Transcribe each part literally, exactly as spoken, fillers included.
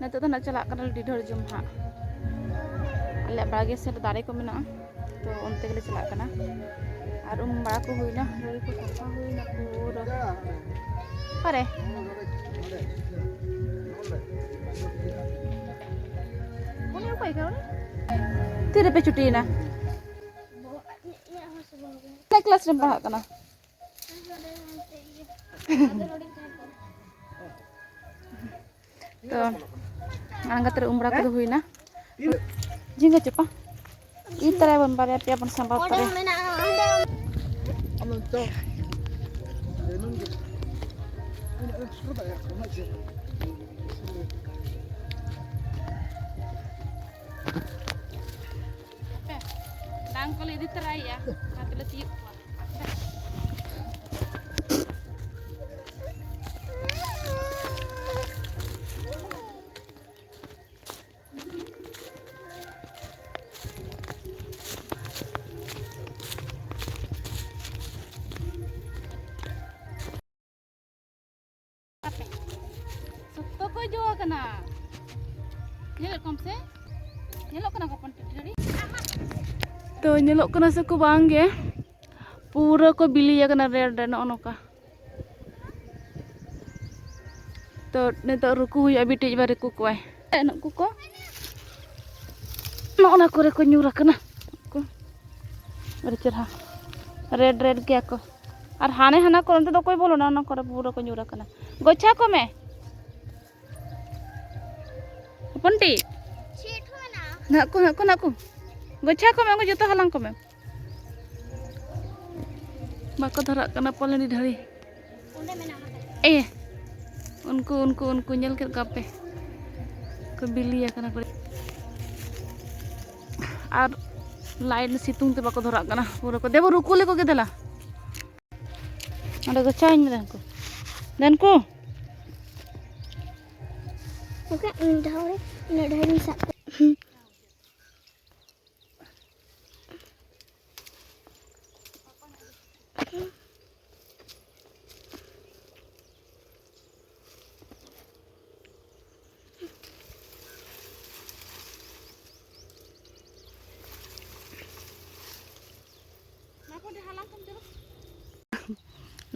ᱱᱤᱛᱚᱜ ᱫᱚ ᱱᱟᱜ ᱪᱟᱞᱟᱜ ᱠᱟᱱᱟᱞᱮ ᱰᱤᱰᱷᱟᱹᱲ ᱡᱚᱢ ᱦᱟᱸᱜ᱾ ᱟᱞᱮᱭᱟᱜ ᱵᱟᱲᱜᱮ ᱥᱮᱫ ᱨᱮ ᱫᱟᱨᱮ ᱠᱚ ᱢᱮᱱᱟᱜᱼᱟ, ᱛᱚ ᱚᱱᱛᱮ ᱜᱮᱞᱮ ᱪᱟᱞᱟᱜ ᱠᱟᱱᱟ᱾ ᱟᱨ ᱩᱢ ᱵᱟᱲᱟ ᱠᱚ ᱦᱩᱭᱱᱟ, ᱞᱩᱜᱽᱲᱤ ᱠᱚ ᱥᱟᱯᱷᱟ ᱦᱩᱭᱱᱟ ᱯᱩᱨᱟᱹ᱾ ᱚᱠᱟᱨᱮ? ᱩᱱᱤ ᱚᱠᱚᱭ ᱠᱟᱱᱟ ᱩᱱᱤ? ᱛᱤᱨᱮᱯᱮ ᱪᱷᱩᱴᱤᱭᱮᱱᱟ? ᱚᱠᱟ ᱠᱞᱟᱥ ᱨᱮᱢ ᱯᱟᱲᱦᱟᱜ ᱠᱟᱱᱟ? ᱛᱚ, ᱟᱬᱜᱟᱛ ᱨᱮ ᱩᱢ ᱵᱟᱲᱟ ᱠᱚᱫᱚ ᱦᱩᱭᱱᱟ᱾ ᱡᱷᱤᱸᱜᱟᱹ ᱪᱚᱯᱟ ᱤᱫᱤ ᱛᱟᱨᱟᱭ ᱵᱚᱱ, ᱵᱟᱨᱭᱟ ᱯᱮᱭᱟ ᱵᱚᱱ ᱥᱟᱢᱵᱟᱣ ᱛᱟᱨᱟᱭᱟ᱾ ᱰᱟᱝ ᱠᱚᱞᱮ ᱤᱫᱤ ᱛᱚᱨᱟᱭᱮᱜᱼᱟ, ᱚᱱᱟ ᱛᱮᱞᱮ ᱛᱤᱭᱳᱜ ᱠᱚᱣᱟ᱾ ᱟᱯᱮ, ᱥᱚᱠᱛᱚ ᱠᱚ ᱡᱚ ᱟᱠᱟᱱᱟ᱾ ᱧᱮᱞᱮᱫ ᱠᱚᱣᱟᱢ ᱥᱮ? ᱧᱮᱞᱚᱜ ᱠᱟᱱᱟ ᱠᱚ ᱯᱚᱱᱴᱤ ᱰᱷᱟᱹᱲᱤ? ᱛᱚ, ᱧᱮᱞᱚᱜ ᱠᱟᱱᱟ ᱥᱮ ᱠᱚ ᱵᱟᱝ ᱜᱮ, ᱯᱩᱨᱟᱹ ᱠᱚ ᱵᱤᱞᱤ ᱟᱠᱟᱱᱟ ᱨᱮᱰ ᱨᱮ, ᱱᱚᱜᱼᱚ ᱱᱚᱝᱠᱟ᱾ ᱛᱚ, ᱱᱤᱛᱚᱜ ᱨᱩᱠᱩ ᱦᱩᱭᱩᱜᱼᱟ, ᱵᱤᱴᱤᱡ ᱵᱟ ᱨᱩᱠᱩ ᱠᱚᱣᱟᱭ᱾ ᱱᱩᱠᱩ ᱠᱚ ᱱᱚᱜᱼᱚ ᱱᱟ ᱠᱚᱨᱮ ᱠᱚ ᱧᱩᱨ ᱟᱠᱟᱱᱟ ᱠᱚ᱾ ᱟᱹᱰᱤ ᱪᱮᱨᱦᱟ ᱨᱮᱰ ᱨᱮᱰ ᱜᱮᱭᱟ ᱠᱚ᱾ ᱟᱨ ᱦᱟᱱᱮ ᱦᱟᱱᱟ ᱠᱚᱨᱮ, ᱚᱱᱛᱮ ᱫᱚ ᱚᱠᱚᱭ ᱵᱚᱞᱚᱱᱟ? ᱚᱱᱟ ᱠᱚᱨᱮ ᱯᱩᱨᱟᱹ ᱠᱚ ᱧᱩᱨ ᱟᱠᱟᱱᱟ᱾ ᱜᱚᱪᱷᱟ ᱠᱚ ᱢᱮ ᱦᱚᱯᱚᱱᱴᱤ᱾ ᱱᱟᱜ ᱠᱚ, ᱱᱟᱜ ᱠᱚ, ᱱᱟᱜ ᱠᱚ᱾ ᱜᱚᱪᱷᱟ ᱠᱚ ᱢᱮ, ᱩᱱᱠᱩ ᱡᱚᱛᱚ ᱦᱟᱞᱟᱝ ᱠᱚ ᱢᱮ᱾ ᱵᱟᱠᱚ ᱫᱷᱚᱨᱟᱜ ᱠᱟᱱᱟ ᱯᱟᱞᱮᱱ ᱰᱷᱟᱹᱲᱤ᱾ ᱮ, ᱩᱱᱠᱩ, ᱩᱱᱠᱩ, ᱩᱱᱠᱩ ᱧᱮᱞ ᱠᱮᱫ ᱠᱚᱣᱟ ᱯᱮ? ᱠᱚ ᱵᱤᱞᱤ ᱟᱠᱟᱱᱟ ᱠᱚ᱾ ᱟᱨ ᱞᱟᱭᱤᱴ ᱥᱤᱛᱩᱝ ᱛᱮ ᱵᱟᱠᱚ ᱫᱷᱚᱨᱟᱜ ᱠᱟᱱᱟ ᱯᱩᱨᱟᱹ ᱠᱚ᱾ ᱫᱮᱵᱚ, ᱨᱩᱠᱩ ᱞᱮᱠᱚ ᱜᱮ ᱫᱮᱞᱟ᱾ ᱚᱸᱰᱮ ᱜᱚᱪᱷᱟᱣᱟᱹᱧ ᱢᱮ ᱫᱮᱱᱠᱩ᱾ ᱫᱮᱱᱠᱩ᱾ ᱵᱟᱠᱷᱟᱡ ᱢᱤᱫ ᱫᱷᱟᱣ ᱨᱮ ᱩᱱᱟᱹᱜ ᱰᱷᱮᱨ ᱤᱧ ᱥᱟᱵ ᱠᱮᱫ᱾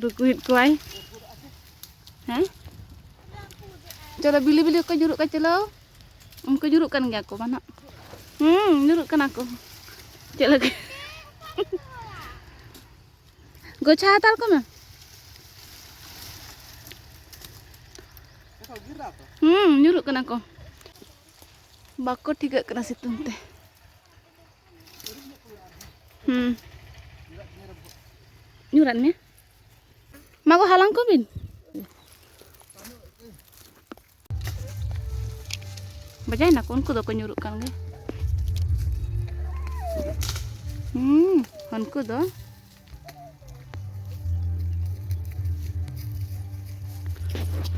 ᱨᱩᱠᱩᱭᱮᱫ ᱠᱚᱣᱟᱭ᱾ ᱦᱮᱸ, ᱪᱚᱞᱚ, ᱵᱤᱞᱤ ᱵᱤᱞᱤ ᱠᱚ ᱧᱩᱨᱩᱜ ᱠᱟᱱ, ᱪᱚᱞᱚ᱾ ᱩᱱᱠᱩ ᱧᱩᱨᱩᱜ ᱠᱟᱱ ᱜᱮᱭᱟ ᱠᱚ ᱵᱟᱱᱟᱜ᱾ ᱦᱩᱸ, ᱧᱩᱨᱩᱜ ᱠᱟᱱᱟ ᱠᱚ᱾ ᱪᱮᱫ ᱞᱮᱠᱟ? ᱜᱚᱪᱷᱟ ᱦᱟᱛᱟᱲ ᱠᱚᱢᱮ᱾ ᱦᱩᱸ, ᱧᱩᱨᱩᱜ ᱠᱟᱱᱟ ᱠᱚ᱾ ᱵᱟᱠᱚ ᱴᱷᱤᱠᱟᱹᱜ ᱠᱟᱱᱟ ᱥᱤᱛᱩᱝ ᱛᱮ᱾ ᱦᱩᱸ, ᱧᱩᱨᱟᱫ ᱢᱮ᱾ ᱢᱟ ᱜᱚ, ᱦᱟᱞᱟᱝ ᱠᱚᱵᱤᱱ᱾ ᱵᱟᱡᱟᱭ ᱱᱟᱠᱚ, ᱩᱱᱠᱩ ᱫᱚᱠᱚ ᱧᱩᱨᱩᱜ ᱠᱟᱱ ᱜᱮ᱾ ᱦᱩᱸ, ᱩᱱᱠᱩ ᱫᱚ᱾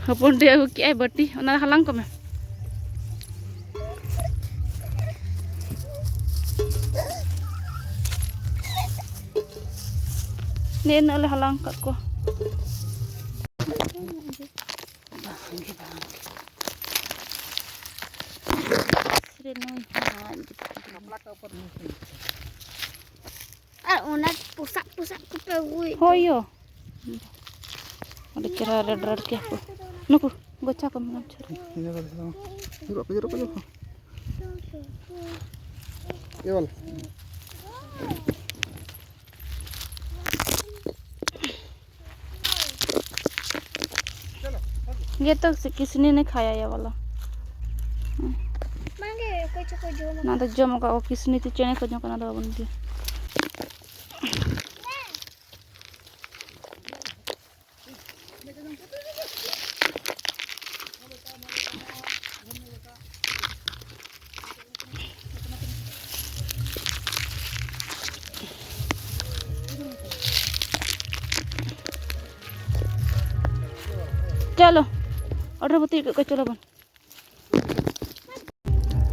ᱦᱚᱯᱚᱱ ᱴᱷᱮᱡ ᱟᱹᱜᱩ ᱠᱮᱜᱼᱟᱭ ᱵᱟᱹᱴᱤ, ᱚᱱᱟ ᱦᱟᱞᱟᱝ ᱠᱚᱢᱮ᱾ ᱱᱮᱜᱼᱮ ᱱᱤᱱᱟᱹᱜ ᱞᱮ ᱦᱟᱞᱟᱝ ᱟᱠᱟᱫ ᱠᱚᱣᱟ᱾ ᱵᱟᱝ ᱜᱮ, ᱵᱟᱝ ᱜᱮ᱾ ᱨᱮ ᱱᱩᱭ ᱦᱚᱸ ᱟᱡ ᱜᱮ᱾ ᱟᱨ ᱚᱱᱟ ᱯᱚᱥᱟᱜ ᱯᱚᱥᱟᱜ ᱠᱚᱯᱮ ᱟᱹᱜᱩᱭᱮᱫ ᱫᱚ᱾ ᱦᱳᱭ ᱭᱳ᱾ ᱟᱹᱰᱤ ᱪᱮᱦᱨᱟ ᱨᱮᱰ ᱨᱮᱰ ᱠᱮᱭᱟ ᱠᱚ᱾ ᱱᱩᱠᱩ ᱜᱚᱪᱷᱟ ᱠᱚ ᱢᱮᱱᱟᱜᱼᱟ, ᱪᱮᱦᱨᱟ᱾ ᱧᱮᱞ ᱟᱞᱮ ᱥᱮ ᱵᱟᱝ? ᱧᱩᱨᱩᱜ ᱟᱯᱮ, ᱧᱩᱨᱩᱜ ᱟᱯᱮ, ᱧᱩᱨᱩᱜ ᱟᱯᱮ᱾ ᱮ ᱵᱟᱞᱮ᱾ ये तो किसने नहीं खाया ये वाला। ᱵᱟᱝᱜᱮ, ᱚᱠᱚᱭ ᱪᱚᱠᱚ ᱡᱚᱢ ᱚᱱᱟ ᱫᱚ ᱡᱚᱢ ᱟᱠᱟᱫ ᱠᱚ ᱠᱤᱥᱱᱤ ᱛᱮ ᱪᱮᱬᱮ ᱠᱚ ᱡᱚᱢ ᱠᱟᱱᱟ, ᱫᱚ ᱵᱟᱵᱚᱱ ᱤᱫᱤᱭᱟ᱾ चलो, order ᱵᱚ ᱛᱤᱭᱳᱜ ᱠᱮᱫ ᱠᱚᱣᱟ, ᱪᱚᱞᱚ ᱵᱚᱱ᱾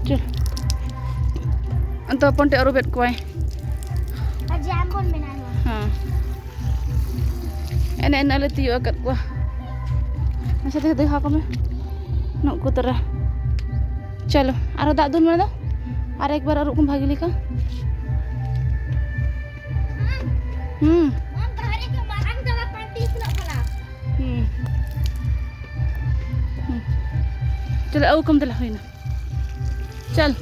ᱪᱚᱞ᱾ ᱚᱱᱛᱮ ᱦᱚᱯᱚᱱ ᱴᱷᱮᱡ ᱟᱹᱨᱩᱵᱮᱫ ᱠᱚᱣᱟᱭ᱾ ᱟᱨ ᱡᱟᱢ ᱵᱚᱱ ᱵᱮᱱᱟᱣᱟ᱾ ᱦᱮᱸ᱾ ᱮᱱᱮ ᱤᱱᱟᱹᱜ ᱞᱮ ᱛᱤᱭᱳᱜ ᱟᱠᱟᱫ ᱠᱚᱣᱟ᱾ ᱟᱪᱪᱷᱟ, ᱫᱮᱠᱷᱟ, ᱫᱮᱠᱷᱟ ᱠᱚᱢᱮ᱾ ᱱᱩᱠᱩ ᱛᱟᱨᱟ᱾ ᱪᱚᱞᱚ, ᱟᱨᱦᱚᱸ ᱫᱟᱜ ᱫᱩᱞ ᱢᱮ ᱫᱚ᱾ ᱟᱨ ᱮᱠᱵᱟᱨ ᱟᱹᱨᱩᱵ ᱠᱚᱢ ᱵᱷᱟᱜᱤ ᱞᱮᱠᱟ᱾ ᱦᱩᱸ᱾ ᱟᱢ ᱫᱷᱟᱨᱮ ᱠᱚ ᱢᱟᱨᱟᱝ ᱫᱟᱫᱟ ᱯᱟᱱᱴᱤ ᱪᱚᱞᱚ, ᱟᱹᱜᱩ ᱠᱚᱢ ᱫᱮᱞᱟ, ᱦᱩᱭᱱᱟ᱾ ᱪᱚᱞ᱾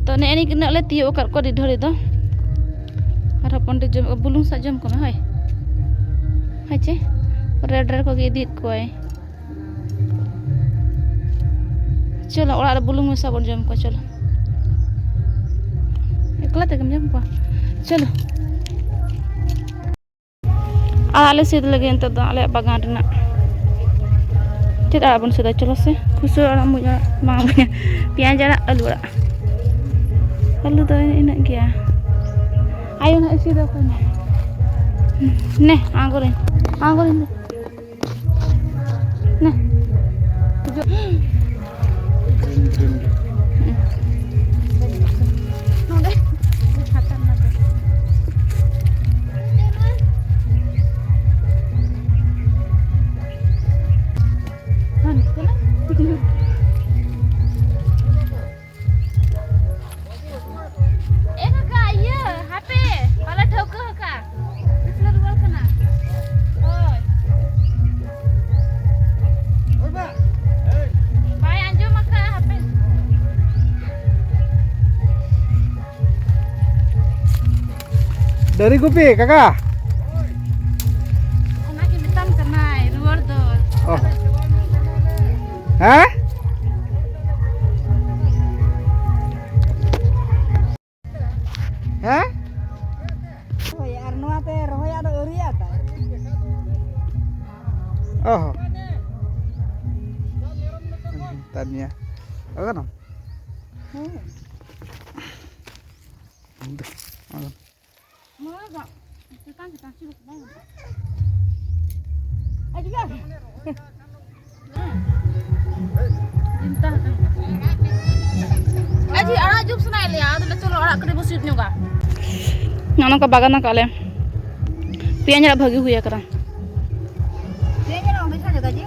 ᱛᱚ, ᱱᱮᱜᱼᱮ ᱱᱤᱱᱟᱹᱜ ᱞᱮ ᱛᱤᱭᱳᱜ ᱟᱠᱟᱫ ᱠᱚᱣᱟ ᱰᱤᱰᱷᱟᱹᱲᱤ ᱫᱚ᱾ ᱟᱨ ᱦᱚᱯᱚᱱ ᱴᱤ ᱡᱚᱢ, ᱵᱩᱞᱩᱝ ᱥᱟᱜ ᱡᱚᱢ ᱠᱚᱢᱮ, ᱦᱳᱭ᱾ ᱦᱳᱭ ᱪᱮ? ᱨᱮᱰ ᱨᱮᱰ ᱠᱚᱜᱮ ᱤᱫᱤᱭᱮᱫ ᱠᱚᱣᱟᱭ᱾ ᱪᱚᱞᱚ, ᱚᱲᱟᱜ ᱨᱮ ᱵᱩᱞᱩᱝ ᱢᱮᱥᱟ ᱵᱚᱱ ᱡᱚᱢ ᱠᱚᱣᱟ, ᱪᱚᱞᱚ᱾ ᱮᱠᱞᱟ ᱛᱮᱜᱮᱢ ᱡᱚᱢ ᱠᱚᱣᱟ? ᱪᱚᱞᱚ᱾ ᱟᱲᱟᱜ ᱞᱮ ᱥᱤᱫ ᱞᱟᱹᱜᱤᱫ ᱱᱤᱛᱚᱜ ᱫᱚ ᱟᱞᱮᱭᱟᱜ ᱵᱟᱜᱟᱱ ᱨᱮᱱᱟᱜ᱾ ᱪᱮᱫ ᱟᱲᱟᱜ ᱵᱚᱱ ᱥᱤᱫᱟ? ᱪᱚᱞᱚ ᱥᱮ, ᱠᱷᱩᱥᱟᱹ ᱟᱲᱟᱜ, ᱢᱩᱡ ᱟᱲᱟᱜ, ᱵᱟᱝ, ᱯᱮᱸᱭᱟᱡᱽ ᱟᱲᱟᱜ, ᱟᱹᱞᱩ ᱟᱲᱟᱜ᱾ ᱟᱹᱞᱩ ᱫᱚ ᱤᱱᱟᱹᱜ ᱜᱮᱭᱟ᱾ ᱟᱭᱳ ᱱᱟᱜ ᱤᱥᱤᱱ ᱫᱟ ᱚᱠᱚᱭ ᱱᱟᱜ? ᱱᱮ, ᱟᱬᱜᱚ ᱨᱮ, ᱟᱬᱜᱚ ᱨᱮ᱾ ᱱᱮ᱾ ᱱᱚᱰᱮ᱾ ᱠᱷᱟᱛᱟᱨᱱᱟᱠ ᱜᱮ᱾ ᱦᱟᱱᱛᱮ ᱱᱟ᱾ ᱮ ᱠᱟᱠᱟ, ᱤᱭᱟᱹ, ᱦᱟᱯᱮ, ᱵᱟᱞᱮ ᱴᱷᱟᱹᱣᱠᱟᱹ ᱟᱠᱟᱫ᱾ ᱛᱤᱥ ᱞᱮ ᱨᱩᱣᱟᱹᱲ ᱠᱟᱱᱟ? ᱦᱳᱭ᱾ ᱵᱟᱭ ᱟᱸᱡᱚᱢ ᱟᱠᱟᱫᱼᱟ, ᱦᱟᱯᱮ᱾ ᱰᱟᱹᱨᱤ ᱜᱩᱯᱤ, ᱠᱟᱠᱟ᱾ ᱚᱱᱟ ᱜᱮ ᱢᱮᱛᱟᱢ ᱠᱟᱱᱟᱭ, ᱨᱩᱣᱟᱹᱲ ᱫᱚ᱾ ᱚ᱾ ᱦᱮᱸ? ᱦᱮᱸ? ᱦᱳᱭ, ᱟᱨ ᱱᱚᱣᱟ ᱛᱮ ᱨᱚᱦᱚᱭᱟᱜ ᱫᱚ ᱟᱹᱣᱨᱤᱭᱟᱜ ᱛᱟᱭ᱾ ᱚ ᱦᱚᱸ᱾ ᱛᱟᱱᱤᱭᱟ᱾ ᱟᱫᱚ ᱱᱚ? ᱦᱮᱸ᱾ ᱟᱫᱚ᱾ ᱱᱚᱣᱟ ᱫᱚ ᱪᱮᱛᱟᱱ ᱪᱮᱛᱟᱱ ᱪᱮᱫ ᱦᱚᱸ ᱵᱟᱝ ᱜᱟᱱᱚᱜᱼᱟ᱾ ᱟᱡ ᱜᱮ᱾ ᱟᱡᱤ ᱟᱲᱟᱜ ᱡᱚᱢ ᱥᱟᱱᱟᱭᱮᱫ ᱞᱮᱭᱟ, ᱟᱫᱚ ᱞᱮ ᱪᱚᱞᱚ ᱟᱲᱟᱜ ᱠᱟᱹᱴᱤᱡ ᱵᱚ ᱥᱤᱫ ᱧᱚᱜᱟ᱾ ᱱᱚᱜᱼᱚ ᱱᱚᱝᱠᱟ ᱵᱟᱜᱟᱱ ᱟᱠᱟᱫ ᱞᱮ᱾ ᱯᱮᱸᱭᱟᱡᱽ ᱟᱲᱟᱜ ᱵᱷᱟᱹᱜᱤ ᱦᱩᱭ ᱟᱠᱟᱱᱟ᱾ ᱯᱮᱸᱭᱟᱡᱽ ᱟᱲᱟᱜ ᱚᱸᱰᱮ ᱠᱷᱟᱱ ᱡᱟᱭᱜᱟ ᱡᱮ?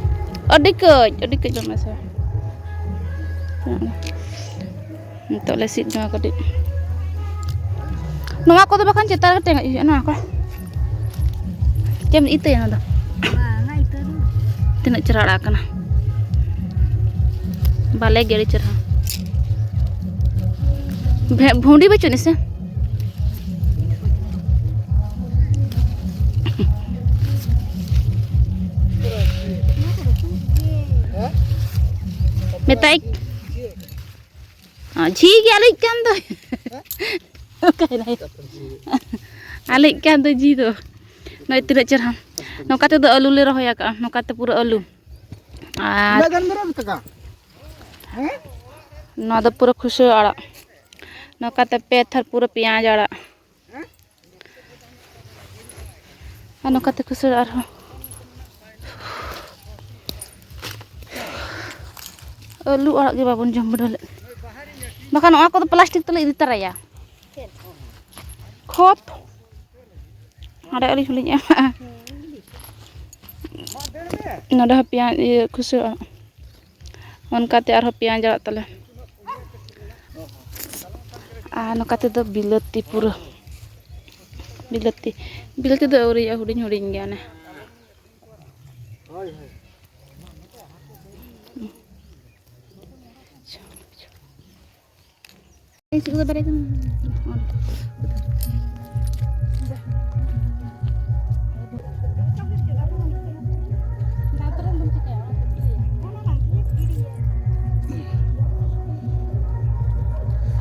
ᱟᱹᱰᱤ ᱠᱟᱹᱡ, ᱟᱹᱰᱤ ᱠᱟᱹᱡ ᱵᱟᱝ ᱢᱮᱥᱟ᱾ ᱱᱤᱛᱚᱜ ᱞᱮ ᱥᱤᱫ ᱧᱚᱜᱟ ᱠᱟᱹᱴᱤᱡ᱾ ᱱᱚᱣᱟ ᱠᱚᱫᱚ ᱵᱟᱠᱷᱟᱱ ᱪᱮᱛᱟᱱ ᱨᱮ ᱴᱮᱸᱜᱚᱡ ᱦᱩᱭᱩᱜᱼᱟ, ᱱᱚᱣᱟ ᱠᱚ᱾ ᱪᱮᱫ ᱮᱢ ᱤᱛᱟᱹᱭᱟ ᱚᱱᱟ ᱫᱚ? ᱵᱟᱝᱟ, ᱤᱛᱟᱹ ᱫᱚ᱾ ᱛᱤᱱᱟᱹᱜ ᱪᱮᱦᱨᱟ ᱟᱲᱟᱜ ᱠᱟᱱᱟ᱾ ᱵᱷᱟᱞᱮ ᱜᱮ, ᱟᱹᱰᱤ ᱪᱮᱨᱦᱟ᱾ ᱵᱷᱮ-, ᱵᱷᱩᱸᱰᱤ ᱵᱟᱹᱪᱩᱜ ᱟᱹᱱᱤᱡ ᱥᱮ? ᱢᱮᱛᱟᱭ, ᱚ, ᱡᱷᱤ ᱜᱮ ᱟᱞᱮᱭᱤᱡ ᱠᱟᱱ ᱫᱚᱭ᱾ ᱚᱠᱟᱭᱮᱱᱟᱭ? ᱟᱞᱮᱭᱤᱡ ᱠᱟᱱ ᱫᱚᱭ ᱡᱷᱤ ᱫᱚ᱾ ᱱᱚᱜᱼᱚᱭ ᱛᱤᱱᱟᱹᱜ ᱪᱮᱨᱦᱟ᱾ ᱱᱚᱝᱠᱟ ᱛᱮᱫᱚ ᱟᱹᱞᱩ ᱞᱮ ᱨᱚᱦᱚᱭ ᱟᱠᱟᱫᱼᱟ, ᱱᱚᱝᱠᱟ ᱛᱮ ᱯᱩᱨᱟᱹ ᱟᱹᱞᱩ᱾ ᱟᱨ ᱛᱤᱱᱟᱹᱜ ᱜᱟᱱ ᱢᱮᱱᱟᱜ ᱛᱟᱠᱟ? ᱦᱮᱸ? ᱱᱚᱣᱟ ᱫᱚ ᱯᱩᱨᱟᱹ ᱠᱷᱩᱥᱟᱹ ᱟᱲᱟᱜ᱾ ᱱᱚᱝᱠᱟᱛᱮ ᱯᱮ ᱛᱷᱟᱨ ᱯᱩᱨᱟᱹ ᱯᱮᱸᱭᱟᱡᱽ ᱟᱲᱟᱜ᱾ ᱟᱨ ᱱᱚᱝᱠᱟᱛᱮ ᱠᱷᱩᱥᱟᱹ ᱟᱨᱦᱚᱸ ᱟᱹᱞᱩ ᱟᱲᱟᱜ ᱜᱮ ᱵᱟᱵᱚᱱ ᱡᱚᱢ ᱵᱤᱰᱟᱹᱣ ᱞᱮᱫ, ᱵᱟᱠᱷᱟᱱ ᱱᱚᱣᱟ ᱠᱚᱫᱚ ᱯᱞᱟᱥᱴᱤᱠ ᱛᱮᱞᱮ ᱤᱫᱤ ᱛᱟᱨᱟᱭᱟ᱾ ᱠᱷᱚᱛ ᱦᱟᱸᱰᱮ ᱟᱹᱞᱤᱧ ᱦᱚᱸᱞᱤᱧ ᱮᱢᱟᱜᱼᱟ᱾ ᱱᱚᱰᱮ ᱦᱚᱸ ᱯᱮᱸᱭᱟᱡᱽ, ᱤᱭᱟᱹ, ᱠᱷᱩᱥᱟᱹ ᱟᱲᱟᱜ᱾ ᱚᱱᱠᱟᱛᱮ ᱟᱨᱦᱚᱸ ᱯᱮᱸᱭᱟᱡᱽ ᱟᱲᱟᱜ ᱛᱟᱞᱮ᱾ ᱟᱨ ᱱᱚᱝᱠᱟ ᱛᱮᱫᱚ ᱵᱤᱞᱟᱹᱛᱤ ᱯᱩᱨᱟᱹ᱾ ᱵᱤᱞᱟᱹᱛᱤ, ᱵᱤᱞᱟᱹᱛᱤ ᱫᱚ ᱟᱹᱣᱨᱤᱭᱟᱜᱼᱟ, ᱦᱩᱰᱤᱧ ᱦᱩᱰᱤᱧ ᱜᱮᱭᱟ ᱚᱱᱮ᱾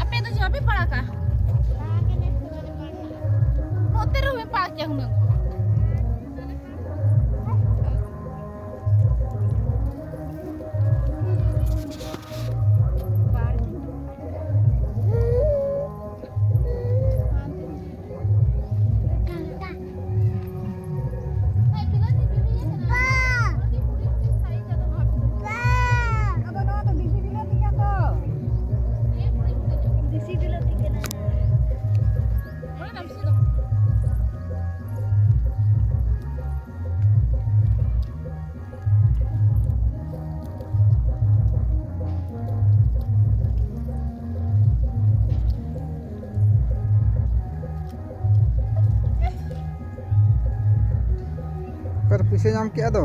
ᱟᱯᱮ ᱫᱚ ᱪᱮᱫ ᱵᱟᱯᱮ ᱯᱟᱲᱟᱜ ᱠᱟᱜᱼᱟ? ᱱᱚᱛᱮ ᱨᱮᱦᱚᱸ ᱯᱮ ᱯᱟᱲᱟᱜ ᱠᱮᱭᱟ ᱦᱩᱱᱟᱹᱝ᱾ ᱚᱠᱟᱨᱮ ᱯᱩᱭᱥᱟᱹ ᱧᱟᱢ ᱠᱮᱜᱼᱟ ᱫᱚ?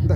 ᱫᱟ᱾